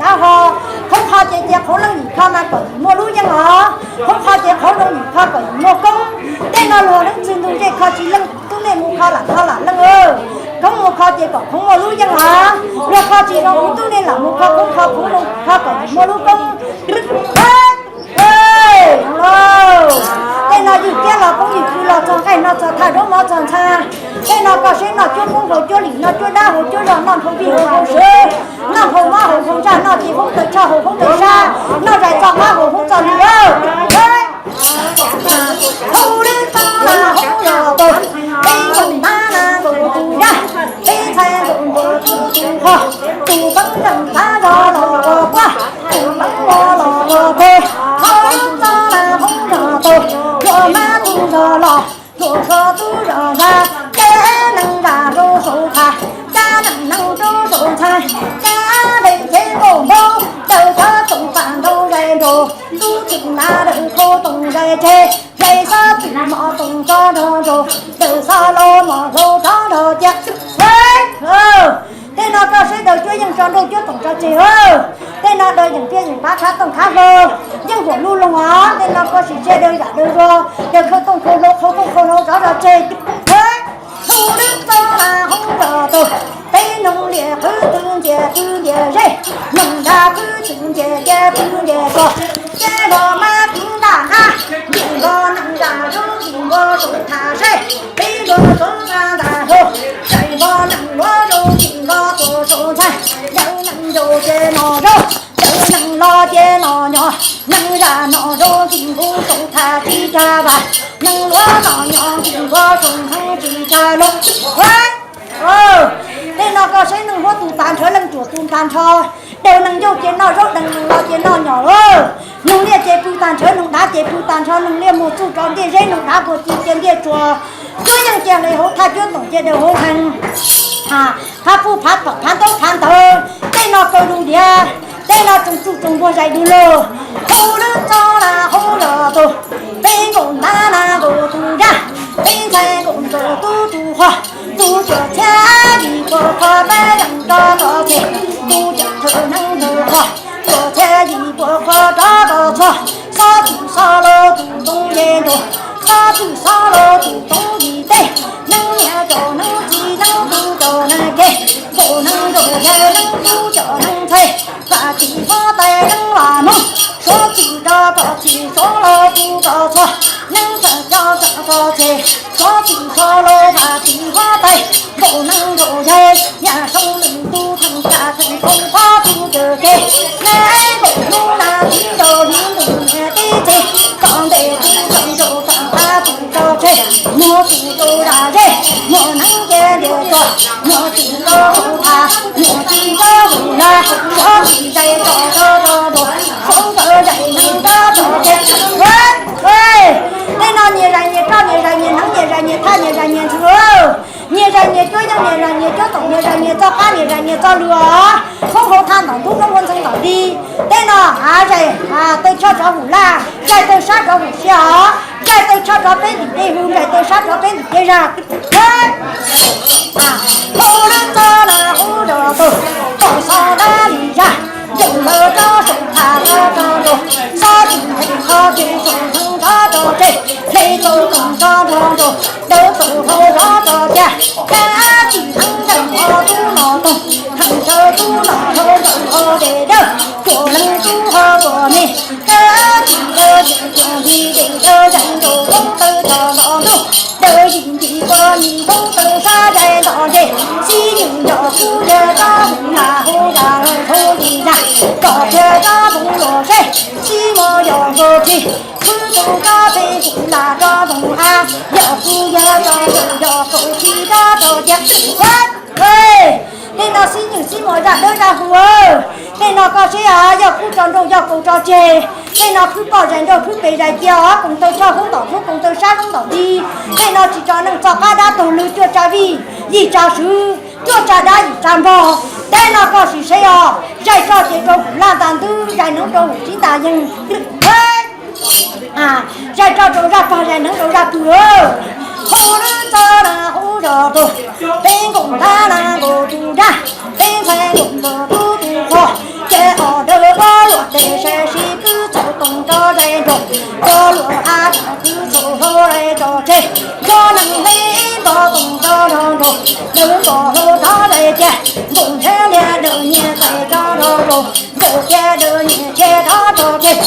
Tav ho, qhov kho ces cia qhov leej yim kho mas kom yim muaj lub yeej os. Qhov kho ces qhov leej yim kho kom yim muaj koob. Tej no luag leej txwg ntug zej kho tsis leej, tub nej mus kho lam kho lam leej. Koob mus kho ces kom koob muaj lub yeej os. Luag kho tsis zoo kuv tub nej lam mus kho koob, kho koob zoo kho kom yim muaj lub koob. Tej no ywg kiab los koob ywg kws los txog nqaij no txog thaj zaub mov txog ntxhab. Tej no koj seb noj cuab koob haus cuab lim, noj cuab dab haus cuab zog, noj nphau vij haus nphau swv, noj nphau mob haus nphau ntsaj, noj ces hoob taw tshoj haus hoob taw sab, noj zais txoj qab haus hoob txoj lw. Hoob lwb txob na hoob zos tus, peb nkaus ntab na nkaus tus yaj, peb ntxhais nkaus nkaus tus tus qhua, tus peeb nreem ntab zog los ua quaj, tus peeb ua los ua peg. Hoob lwb txob na hoob zos tus, hluas mab tub zos los, hluas suav tub zos ntxhab, cab neeg zam rau saum thav, cab neeg neeg rau saum ntxhab, cab dej txhev nkaus npaum, daws txhob txoom pam nrau zais nraug, tub txwm na daws khau toom zais tseg, zais xob txwm mos toom tso nrog nraug, daws xob laus mos hlau rov nrog cia. Tej no koj seb daws cuab yeej tso nrauj cuab toom tso tseg. Tej no daws yeem piaj yeem pav khav tooj khav hlau, yeej huam lub loog os. Tej no koj sim seb daws yam daws zog, daws khau tooj khau hlau, khau tooj khau hlau rov zog tseg. Hoob lwb txob na hoob zos tus, peb noog lias qhwv twg ntxias twg ntxias zej, noog nrag qhwv twg ntxias cab twg ntxias txog, cab nrog mab kwv ntaj nqab, ntim nkaus neeg zam rau ntim nkaus saum thav seb, peb nkaus txob nqa ntaj hlau, zais nkaus neeg luav rau ntim nkaus tuaj saum ntxhab, yawm neeg nraug ces nom zaub, yawm neeg los ces nom nyom, neeg zam nom zaub ntim nkaus saum thav tsis tshaj vam, neeg luav nom nyom ntim nkaus saum nthee tsis tshaj lug. Tej no koj seb neeg huab tus tag nrho, leej ruam tus tag nrho, daws neeg yauj ces noj zaub, daws neeg los ces noj nyom lawm. Noog liaj ces pw tag nrho, noog dav ces pw tag nrho, noog liaj muag txuj rau ntiaj zeb, noog dav puag ci cia ntiaj tsuas. Cuab yeej cia hauv thaj, cuab toom cia daws hauv nthee. Phav puj phav tom phav ntaub phav ntawv, tej no kaw lug diav, tej no tsoom tsuj tsoom npuag zais du lug. Hoob lwb txob na hoob zos tus, peb nkaus ntab na nkaus tus yaj, peb ntxhais nkaus nkaus tub tus qhua, tus cuam txhiab yim puas qhua peb zeem rov txog tseg, tus cuam thawm neeb thawm qhua, cuam txhiab yim puas qhua rov txog txhua, xob txwm xob laus tus toob yej nraug, xob txwm xob laus tus toob yim teb, neeb niam caum neeb txiv neeb tub caum neeb ke, nkaus neeb zaum yawg neeb tub caum neeb ntxhais, vam txim huab tais neeb vam Hmoob, suav txwm rov txog txhua, suav laus tub txog txhua, neeb txawm coj txawm txog tseg, suav txwm suav laus vam txim huab tais, nkaus neeb zaum yawg yam soo lwm tub theej tsam theej khoo pob tub kawg ke, neb nkaus hnub na tib nraug yim ntuj niam tib txhis, tom ntej tub tom nraug tom qab tub tso tseg, muag tub rau dam zej, muag neeb cia ntiaj tsuas, muag tub rau hauv thav, muag tub rau hauv laj, suav txwm zais tso rau rau nraug, suav ntawd zais neeg rov tso tseg. Tej no nyias zais nyias roj, nyias zais nyias hneev, nyias zais nyias thaj, nyias zais nyias ntxhw. Nyias zais nyias cuab yeej, nyias zais nyias cuab toom, nyias zais nyias txoj qab, nyias zais nyias txoj lw os. Hoob hauv thaj ntawm ntub, hoob hauv ntxhee ntawm di. Tej no hav zais taw tshaj rov hum laj, zais taw sab rov hum sia os. Zais taw tshaj rov peb ntim dej hu, zais taw sab rov peb ntim dej zag. Hoob lwb txob na hoob zos tus, tom xob dab li zag, nceem lawv rov saum thav rov tso nraug, xob txwm nqhis qhov twg saum nthee rov tso tseg, hle txaus toom rov nrog nraug, dawb txaus hlau rov tso cag, kab txwm heev nrees hlo tub nom toog, heev tsawv tub nom hlau nrees hlo dej dawb, cuam leej tub ho tuam me, kab txwm dawb txwm cuam nti dej dawb zais nraug koob taw tso nto ntuj, dawb yim nti koj yim koob taw sab zais nto ntseg, xib nywm yog kuv yawg tsob voog lam hu zam lawm thaum li zag, kom thiaj tsob voog luag seb, xib muas yog nkaus tsis, khwb tau tsob peb nkuj lam tsob voog a, yog kuv yawg tsob voog yog kaum tsis tsob tso cia. Tej no xib nywm xib muas zaj dawb zaj huv, tej no koj seb yog kub tso nraug yog kaus tso tseg, tej no khwb poj zais nraug khwb pes zais cia os, koom taw tshoj hoob ntom hoob, koom taw sab hoob ntom di. Tej no tsis tso neeg txoj qab dab taug lw cuaj tsa vij, yim tsa swv, cuaj tsa dab yim tsa npog. Tej no koj sim seb os, zais roj ces rau hum laj ntas ntwb, zais hneev rau hum tsib ntas yeeg. Zais roj rau zaj pog, zais hneev rau zaj pw. Hoob lwb txob na hoob zos tus, peb nkaus ntab na nkaus tus dab, peb ntxhais nkaus nkaus tub tus qhua, ces os Pob neeg li pob toom rov rau nraud, lawv pom hlo rov zais cia, nkaum ntshav lias daws nyias txais rov rau nraud, nkaum cia daws nyias tshe rov rau tseg.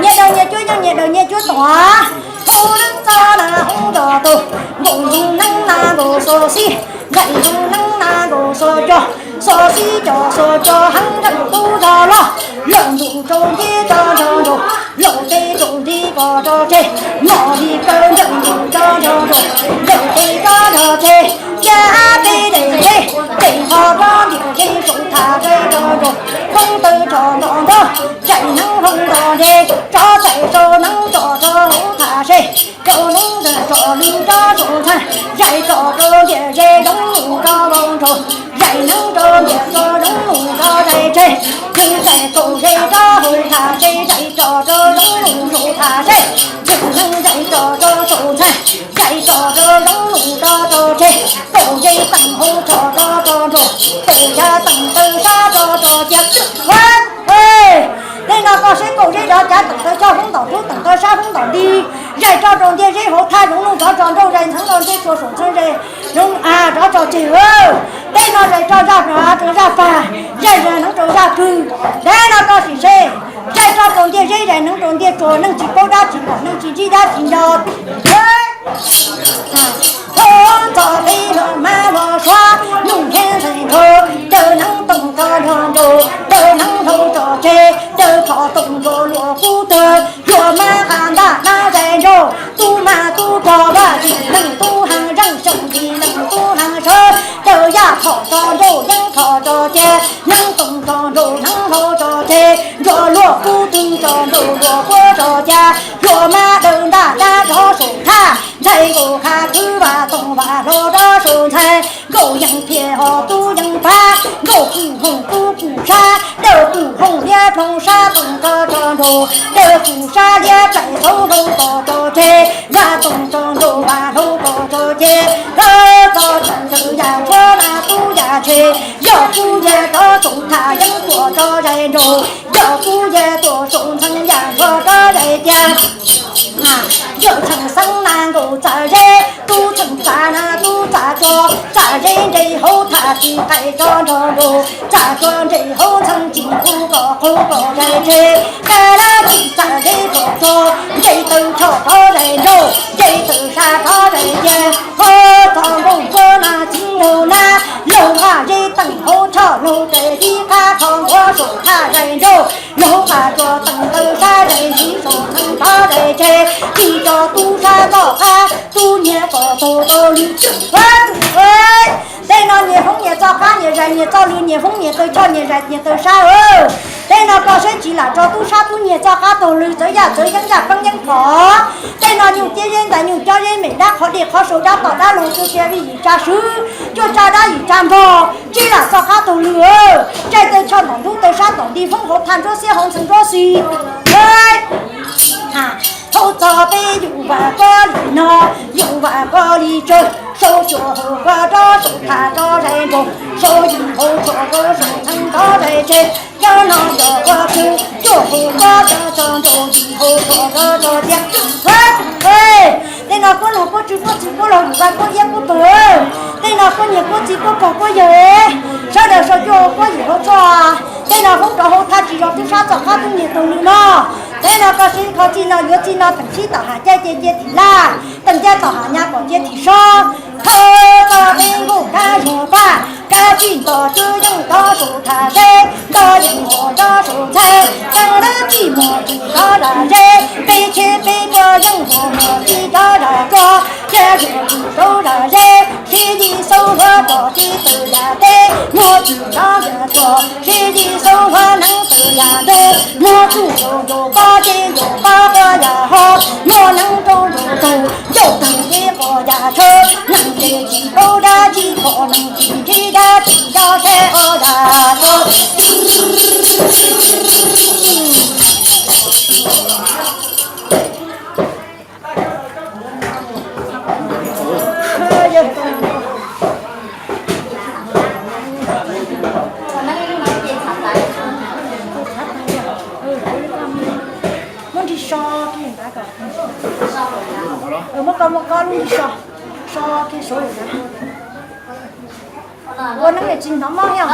Nyias daws nyias cuab yeej, nyias daws nyias cuab tuam, hub lub txaj na hub nrog tug, nkaum zoo neeb na nkaum xo xib, zaim zoo neeb na nkaum xo co, xo xib co xo co heev nreem tub zog loj, laum ntuj rau ntib rov rau nraud, laum teb rau ntib rov rau tseg, mom li kaw nreem ntuj rov rau nraud, laum teb rov rau tseg, cia peb daim tseg, pem qhov rov ntiam tseg saum tham zais rov nraud, koob tawg tso nto ntog, zaim neeb hoo nto nteg, rov txais rau neeb tso rau hauv tham se, rau neeb ntawm tso lwm rov saum ntxhais, zais tso rau ntiam ze zoov lus rov vau nraud, zais neeb rau ntiam tso zoov lus rov zais tseg, yog zais kaum ze rov hauv tham se, zais tso rau zoov lus saum tham se, yog neeb zais tso rau saum ntxhais, zais tso rau zoov lus rov rau tseg, kaum ze teem hauv tso rov rau nraud, kaum yav teem taw sab rov rau cia. Tej no koj saib kaum zeb dov cav teem taw sab hoob ntom rub teem taw sab hoob ntom nti, zais tso rau ntiam zeb hauv thaj zoov lus rov tso nraud, zais ntxheev rau ntiam tsua saum ntxheev, zais zoov a rov tso tseg. Tej no zais tso zaj pag rau zaj pag, zais zaj neeb rau zaj pwg. Tej no koj sim seb, zais tso rau ntiam zeb, zais neeb rau ntiam tsua, neeg tsis paub dab tsis pom, neeg tsis ntsib dab tsis nco. Thov txog peb los mab los suav, nug nrhiav ntxhais nraug, daws neeb toom rov nrog nraud, daws neeb hlau tso tseg, daws phom toom nruas luag kub tuag, yuav mab qhab ntaj nab zais nraug, tub mab tub rog vaj tsim neeg tub hav zeej xyoo ntsis neeg tub hav sawv, daws yaj phom tso nraud yeeb phom tso cia, neeb toom tso nraud neeb hlau tso tseg, nruas luag kub twg tso nraud luag kub tso cia, yuav mab daws ntaj dab rov saum thaj, ntxhais nkaus qha khwb vam toom vam hlau rov saum ntxhais, nkaus yeej phiaj ho tub yeej pab, nkaus pum hooj tub pum sab, daws pum hooj liab ploog sab toom tso tso nraud, daws pum sab liab plaim txhauv hlau tso tso tseg, vam toom tso nraud vam hlau tso tso tseg, hlo tso tseem daws yam tshuab na tub yam tshe, yog kub yag rov saum thaj yeeb tuam rov zais nraud, yog kub yag tuam saum ntxhee yam tshuab rov zais cia. Yawm txheem xeeb na nkaus txav zeb, tub txheem txav na tub txav tsua, txav zeb nres hauv thaj tsis qaij tso nrog nraud, txav tsua nres hauv ntxhee tsis qub kom qub kom zais tseg, kab lab tsis txav zeb kom tsua, nce taw tsho rov zais nraud, nce taw sab rov zais cia, ho txog nplooj tsua na txiv nraug na, laug nqa zeb teem hauv choj laug tes tib qab rho nquab saum thaj zais nraud, laug nqa tsua teem taw sab zais ntxiv saum ntxhee rov zais tseg, tsis tso tub sab txoj qab, tub nyias kom taug taug lw. Tej no nyias hoob nyias txoj qab, nyias zais nyias txoj lw, nyias hoob nyias taw choj, nyias zais nyias taw sab. Tej no koj saib tsis lam tso tub sab tub nyias txoj qab taug lw, txawv yaj txawv yeeb yaj peeb yeeb phom. Tej no nyuj ciab zeb ntxais nyuj cob zeb mem dab qhov dej qhov sau dab tom dab laug cuaj tsa vij yim tsa swv, cuaj tsa dab yim tsa nrog, tsis lam txoj qab taug lw. Tsaij taw choj ntom ntub taw sab ntom nti, foob hauv thaj nruab xiab hauv ntxhee nruab xis. Thaum txog peb yus vam koj li no, yus vam koj li tsawg, sau cuam hauv koj rov saum thaj rov zais nraud, sau yim hauv tshuam rov saum ntxhee rov zais tseg, cov no yog koj tswv, cuam hauv koj rov tso nraud, yim hauv tshuam rov tso cia. Tej no kuab nus kuab tsw kuab txwv kuab laug yus vaj kuab iab kuab pawg. Tej no kuab nyias kuab txiv kuab pog kuab yawg, sawv daws sau cuam hauv kuab yim hauv tshuam. Tej no hoob rov hauv thaj tsis zov tub sab txoj qab tub nyias taug lw no. Tej no koj saib qhov txij no yuav txij no teem sib tom hav caij cia cia thim laj, teem caij tom hav nyab kom cia thim sob. Thawj txoj peb nkuj kab zuag paj, kab txij nto tswb yeej rov saum thaj zeb, nto yeej huam rov saum ntxhais, kab lab txij muag tsis rov zam zeb, peb cheb peb puab yeej huam muag tsis rov zam tsua, cia zuag tsis rov zam zeb, sib yig xaub hluav rov tsis tawm yam teb, muag tsis rov zam tsua, sib yig xaub hluav neeb tawm yam ntug, muag tsuj nraug nraug pob teb nraug pob quab yam ho, muag neeb rau nraug taug, ncauj tawg teb quas yam tshawb, neeg ces tsis paub dab tsis pom, neeg tsis ntsib dab tsis nco, saib quab yam tso. Muab nrig so kiag ntawd kom. Koj muab koj lub so, so kiag saud. Ua neeb tsis hnov mob thiab.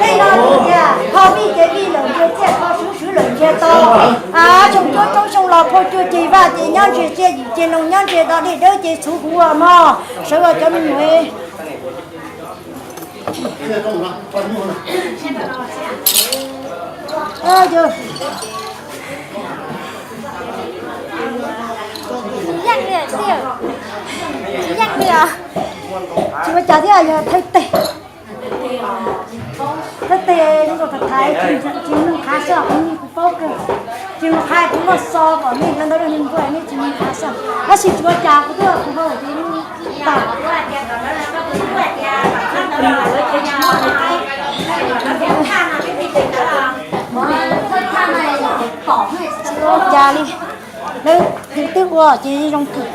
Tej no tias kho vij ces vij lawm ntsia txiaj, kho swv swv lawm ntsia to. Xyoo cuab tsoob xyoo los phauj cuaj ces vaj ces nyob ntsia tsiaj, yim ces loos nyob ntsia do, dej dawb ces txhuv kuv ua mog. Sawv ua cov me nyuam. Yeej li, yeej li os. Tsis ua cas thiab, yog thawj teg. Thawj teg zoo nkaus tham thaiv, tsis mloog qhav xwb, kuv paub kawg. Tsis mloog qhav kuv muab xo kom nej cov ntawd nej npua nej tsis mloog qhav xwb. Tab sis tsis ua cas, kuv twb ua kuv hauj lwm ces tas. Tsis ua cas li. Lawv twb ua ces zoo kawg.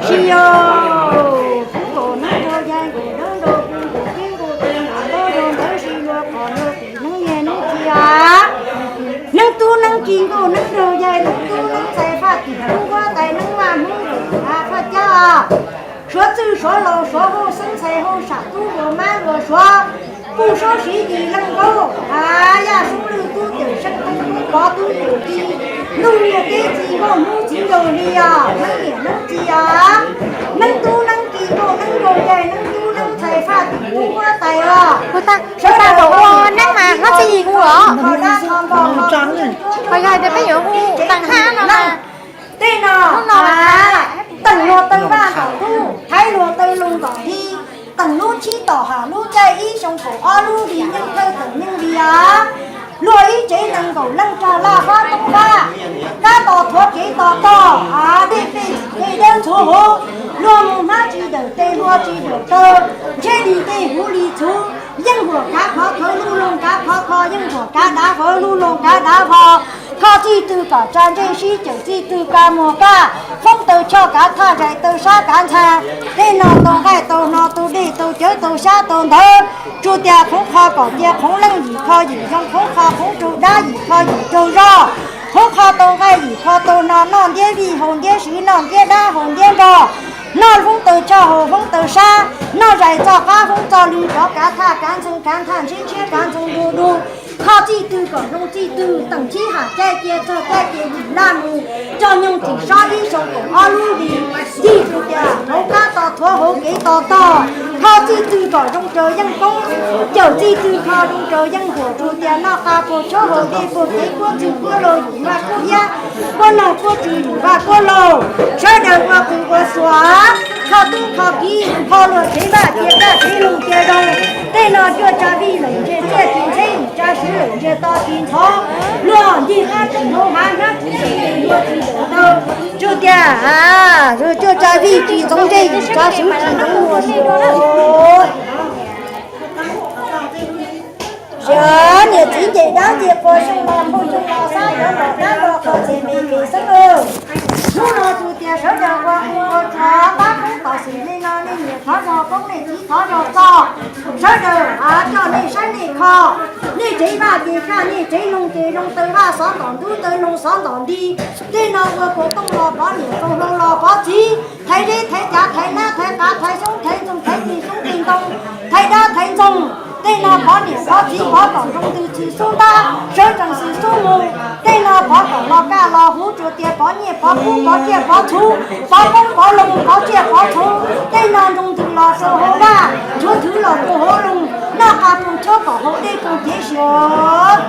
Tsis yog, kuv kom neeb nraug yaig nkaus, neeb nraug kuv nkaus, tib nkaus tib nkaus, ntaub yog ntawv si luag qhov luag tim neeb nyiaj neeb txiv. Neeb tub neeb ki nkaus, neeb nraug yaig neeb tub neeb ntxhais, faj tim tub huab tais neeb vaj hmoob nkaus, faj cab os. Suav txwj suav laus suav hauj xeeb ntxhais hauj sam tub luag mab luag suav, puj saub siv yis leej nkaub, yaj soob lwj tub cawm seej, tub pov tub cawm ci, ntuj niag teb ci nkauj hnub txiv nraug hli os, neeb niam neeb txiv os. Neeb tub neeb ki nkaus, neeb nraug yaig neeb tub neeb ntxhais, faj tim tub huab tais os. Sawv daws ua neeb mas hlob txij yig hu los, ho dab ho npog ho, ho yog hais tias peb yuav hu teem hab no na. Tej no, teem luag taw vaj nkaus ntuj, thaiv luag taw loog nkaus hli, teem lub chib tom ham lub caij ib xyoo kaum ob lub hli, nyeej thawj teem nyeej hli os. Luag ib tsev nees nkaum leej rag laj fab toob fab, kab tos thuav kev tos tog, dej pej txim dej dawb ntxhuav huv, luag mus hmab tsis dawm tes hlua tsis dawm taw, ntshe li tej huv li txhuv, yeej huam kav khov khawv lub loog kav khov kho, yeej huam kav dav vawv lub loog kav dav vog. Kho txij twg kom tsa ntsej sib cawm txij twg ka muag kaj, foob taw choj kav thaj zais taw sab kav ntxhas. Tej no tau nqaij tau hno tau dej tau cawv tau xyab tau ntawv. Tsuas tias khoov kho kom cia khoov leej, yim kho yim zoo, khoov kho khoov raug dab, yim kho yim raug zog. Khoov kho tau nqaij yim kho tau hno, noj ntiab vij haus ntiab sw, noj ntiab dab haus ntiab nrog, noj foob taw choj haus foob taw sab, noj zais txoj qab foob txoj lw, rov kav thaj kav ntxoo kav nthaj ntshiab ntshiab kav ntxoo du du. Kho txij twg kom zoo txij twg, teem chib ham caij cia txog caij ces yim laj mus, coj nyoog txim sob ib xyoo kaum ob lub hlis. Txij twg tias hauv kab tos thuav hauv kev tos tog, kho txij twg kom zoo raws yeej poob, cawm txij twg kho zoo raws yeej huam. Tsuas tias noj qa puag tshoob haus dej puag kev, kuab txwg kuab laug yim vaj kuab iab, kuab noog kuab tswv yim vaj kuab laug. Sawv daws ua qws ua suav, kho tub kho kiv kho luag tsev vaj cia dab tsev loog cia zoo. Tej no cuaj tsa vij lawm ntsia txiaj, tis ntxheb yim tsa swv lawm ntsia to tis ntxhov. Luag ncig qab tseem hauv hav hnab tsis tau, luag tsis tau taw. Tsuas tias cuaj tsa vij tsis ntxoov ntsej, yim tsa swv tsis ntxoov muag. Sia niam txiv nce dab nce qua, xyoo no phooj xyoo no xab, yuav los dab los qhov txhia me kev xeeb lawm. Hnub no tsuas tias sawv daws ua qws ua tsua, pab poob tom xwm li no, nej niam thov zog poob, nej txiv thov zog txog. Sawv daws coj nej saib nej kho, nej tsev vaj ces kaj, nej tsev loog ces zoo, taw vaj xov ntom ntub, taw loog xov ntom nti. Tej no ua kaus tooj los pov niam, kaus hlau los pov txiv, thaiv zeb thaiv cav, thaiv nab thaiv qav, thaiv xyoob thaiv ntxoog, thaiv tis xyoob tis ntoo, thaiv dab thaiv ntxoog. Tej no pov niam pov txiv, pov kom zoo ntws txhim xub ntab, sawv tsees xwm xub mus. Tej no pov kom los kaj los huv, tsuas tias pov nyiaj pov kub, pov tsiaj pov txhuv, pov koob pov loo, pov tsiaj pov txhuv. Tej no nroo ntws los rau hauv vaj, nchuav thwv los rau hauv loog, noj qa ploog tshoob kom haus dej ploog cev siav.